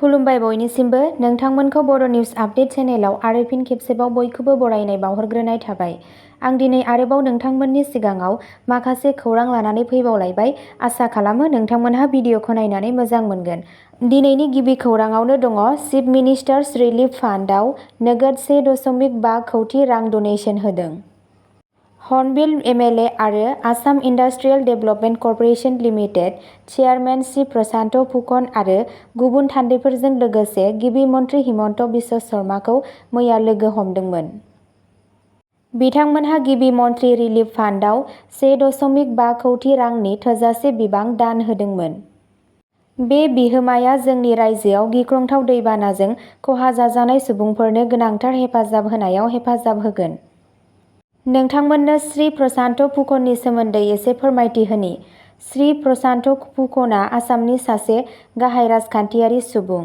खुलुमबाय बयनिसिमबो। नोंथांमोनखौ बड' news update चेनेलाव आरो फिन खेबसेबाव बयखौबो बरायनाय बावहरग्रोनाय थाबाय। आं दिनै आरोबाव नोंथांमोननि सिगाङाव माखासे खौरां लानानै फैबावलायबाय। आसा खालामो नोंथांमोनहा भिडिअखौ नायनानै मोजां मोनगोन। दिनैनि गिबि खौराङावनो दङ चिफ मिनिस्टार्स रिलिफ फान्डआव नोगोद 1.5 कौटि रां डनेसन होदों। हर्नबिल एमएलए आरो Assam industrial development corporation limited chairman Shri Prashant Phukan आरो गुबुन थान्दैफोरजों लोगोसे गिबि मन्थ्रि हिमन्त बिश्व शर्माखौ मैया लोगो हमदोंमोन। बिथांमोनहा गिबि मन्थ्रि रिलिफ फान्डआव 1.5 कौटि रांनि थोजासे बिबां दान होदोंमोन। बे बिहोमाया जोंनि रायजोआव गिख्रंथाव दैबानाजों खहा जाजानाय सुबुंफोरनो गोनांथार हेफाजाब होनायाव हेफाजाब होगोन। नोंथांमोननो श्री प्रशान्त फुकननि सोमोन्दै एसे फोरमायथि होनि। श्री प्रशान्त फुकनआ आसामनि सासे गाहाय राजखान्थियारि सुबुं।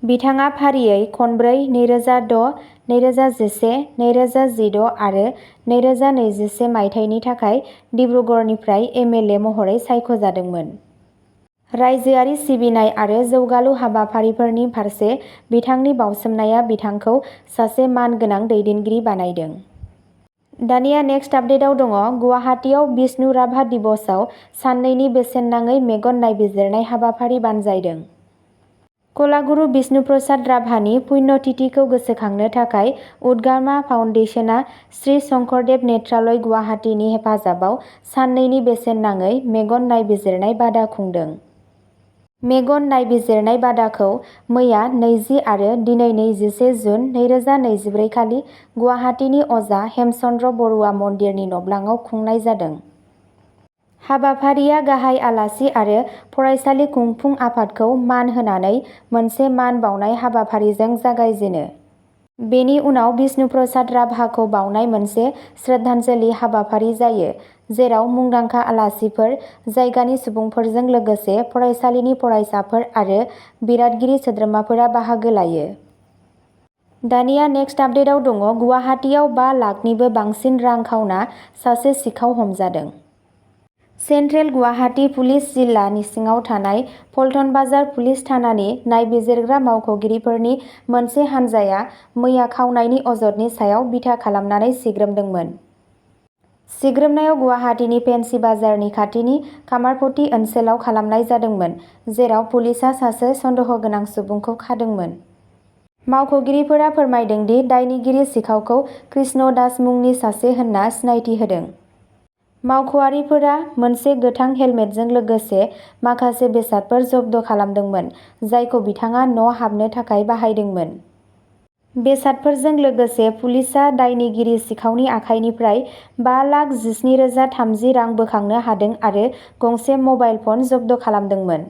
बिथाङा फारियै खनब्रै 2006, 2011, 2016 आरो 2021 मायथाइनि थाखाय डिब्रुगड़निफ्राय एमएलए महरै सायख'जादोंमोन। रायजोआरि सिबिनाय आरो जौगालु हाबाफारिफोरनि फारसे बिथांनि बाउसोमनाया बिथांखौ सासे मानगोनां दैदेनगिरि बानायदों। दानिया नेक्स्ट आपडेटआव दङ गुवाहाटीआव बिष्णु राभा दिबसआव साननैनि बेसेन नाङै मेगन नायबिजिरनाय हाबाफारि बानजायदों। कलागुरु बिष्णु प्रसाद राभानि पुण्यतिथिखौ गोसोखांनो थाखाय उद्गामा फाउन्डेशनआ श्री शंकरदेव नेत्रालय गुवाहाटीनि हेफाजाबाव साननैनि बेसेन नाङै मेगन नायबिजिरनाय बादा खुंदों। मेगन नायबिजिरनाय बादाखौ मैया 20 आरो दिनै 21 जुन 2024 खालि गुवाहाटीनि अजा हेमचन्द्र बरुवा मन्दिरनि नब्लाङाव खुंनाय जादों। हाबाफारिया गाहाय आलासि आरो फरायसालि खुंफुं आफादखौ मान होनानै मोनसे मान बावनाय हाबाफारिजों जागायजेनो। बेनि उनाव बिष्णु प्रसाद राभाखौ बावनाय मोनसे श्रद्धान्जलि हाबाफारि जायो, जेराव मुंदांखा आलासिफोर, जायगानि सुबुंफोरजों लोगोसे फरायसालिनि फरायसाफोर आरो बिरादगिरि सोद्रोमाफोरा बाहागो लायो। दानिया नेक्स्ट आपडेटआव दङ गुवाहाटीआव 5 लाखनिबो बांसिन रां खावना सासे सिखाव हमजादों। सेन्ट्रेल गुवाहाटी पुलिस जिल्लानि सिङाव थानाय पल्टन बाजार पुलिस थानानि नायबिजिरग्रा मावख'गिरिफोरनि मोनसे हानजाया मैया खावनायनि अजदनि सायाव बिथा खालामनानै सिग्रोमदोंमोन। सिग्रोमनायाव गुवाहाटीनि फेन्सि बाजारनि खाथिनि कामारपट्टी ओनसोलाव खालामनाय जादोंमोन, जेराव पुलिसआ सासे सन्देहगोनां सुबुंखौ खादोंमोन। मावख'गिरिफोरा फोरमायदों दि दायनिगिरि सिखावखौ कृष्ण दास मुंनि सासे होनना सिनायथि होदों। मावख'आरिफोरा मोनसे गोथां हेलमेटजों लोगोसे माखासे बेसादफोर जब्द खालामदोंमोन, जायखौ बिथाङा न' हाबनो थाखाय बाहायदोंमोन। बेसादफोरजों लोगोसे पुलिसआ दायनिगिरि सिखावनि आखाइनिफ्राय 5,17,030 रां बोखांनो हादों आरो गंसे मबाइल फन जब्द खालामदोंमोन।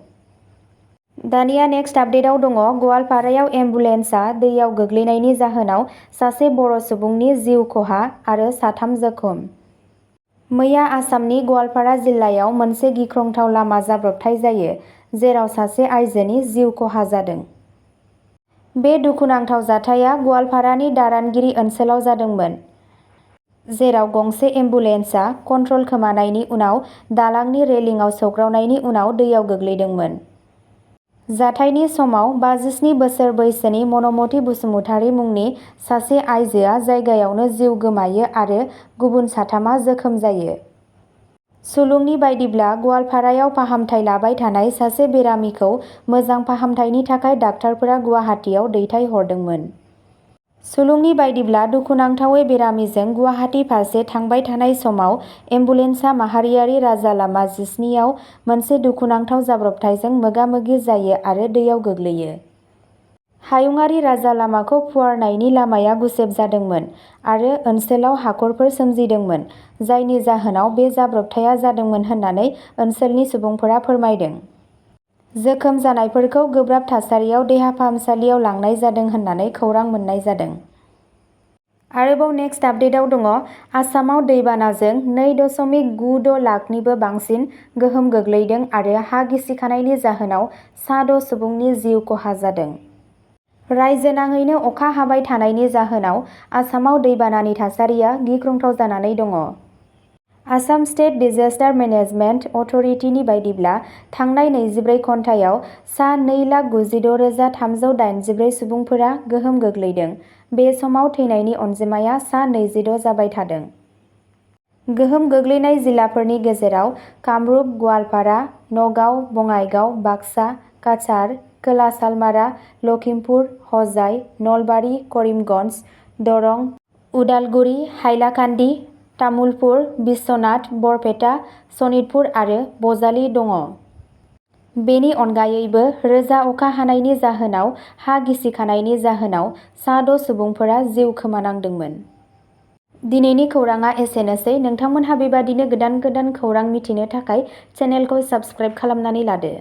दानिया नेक्स्ट आपडेटआव दङ गवालपारायाव एम्बुलेन्सआ दैयाव गोग्लैनायनि जाहोनाव सासे बर' सुबुंनि जिउ खहा आरो 3 जखम। मैया आसामनि गवालपारा जिल्लायाव मोनसे गिख्रंथाव लामा जाब्रबथाय जायो, जेराव सासे आइजोनि जिउ खहा जादों। बे दुखुनांथाव जाथाया गवालपारानि दारानगिरि ओनसोलाव जादोंमोन, जेराव गंसे एम्बुलेन्सआ कन्ट्रल खोमानायनि उनाव दालांनि रेलिंआव सौग्रावनायनि उनाव दैयाव गोग्लैदोंमोन। जाथायनि समाव 57 बोसोर बैसोनि मनमती बसुमतारी मुंनि सासे आइजोआ जायगायावनो जिउ गोमायो आरो गुबुन 3 जोखोम जायो। सुलुंनि बायदिब्ला गवालपारायाव फाहामथाय लाबाय थानाय सासे बेरामिखौ मोजां फाहामथायनि थाखाय डाक्टारफोरा गुवाहाटीआव दैथायहरदोंमोन। सुलुंनि बायदिब्ला दुखुनांथावै बेरामिजों गुवाहाटी फारसे थांबाय थानाय समाव एम्बुलेन्सआ माहारियारि राजा लामा 17 आव मोनसे दुखुनांथाव जाब्रबथायजों मोगा-मोगि जायो आरो दैयाव गोग्लैयो। हायुंआरि राजा लामाखौ फुवारनायनि लामाया गुसेब जादोंमोन आरो ओनसोलाव हाखरफोर सोमजिदोंमोन, जायनि जाहोनाव बे जाब्रबथाया जादोंमोन होननानै ओनसोलनि सुबुंफोरा फोरमायदों। जोखोम जानायफोरखौ गोब्राब थासारियाव देहा फाहामसालियाव लांनाय जादों होननानै खौरां मोन्नाय जादों। आरोबाव नेक्स्ट आपडेटआव दङ आसामाव दैबानाजों 2.96 लाखनिबो बांसिन गोहोम गोग्लैदों आरो हा गिसिखानायनि जाहोनाव सा 6 सुबुंनि जिउ खहा जादों। रायजो नाङैनो अखा हाबाय थानायनि जाहोनाव आसामाव दैबानानि थासारिया गिख्रंथाव जानानै दङ। आसाम स्टेट डिजास्टार मेनेजमेन्ट अथ'रिटिनि बायदिब्ला थांनाय 24 घन्टायाव सा 2,96,384 सुबुंफोरा गोहोम गोग्लैदों। बे समाव थैनायनि अनजिमाया सा 26 जाबाय थादों। गोहोम गोग्लैनाय जिल्लाफोरनि गेजेराव कामरुप, गवालपारा, नगाव, बङाइगाव, बाक्सा, काछार, खोला सालमारा, लखिमपुर, हजाइ, नलबारि, करिमगन्ज, दरं, उदालगुरि, हाइलाकान्दि, तामुलपुर, बिश्वनाथ, बरपेटा, सनितपुर आरो बजालि दङ। बेनि अनगायैबो रोजा अखा हानायनि जाहोनाव हा गिसिखानायनि जाहोनाव सा 6 सुबुंफोरा जिउ खोमानांदोंमोन। दिनैनि खौरांआ एसेनोसै। नोंथांमोनहा बेबादिनो गोदान खौरां मिथिनो थाखाय चेनेलखौ साबस्क्राइब खालामनानै लादो।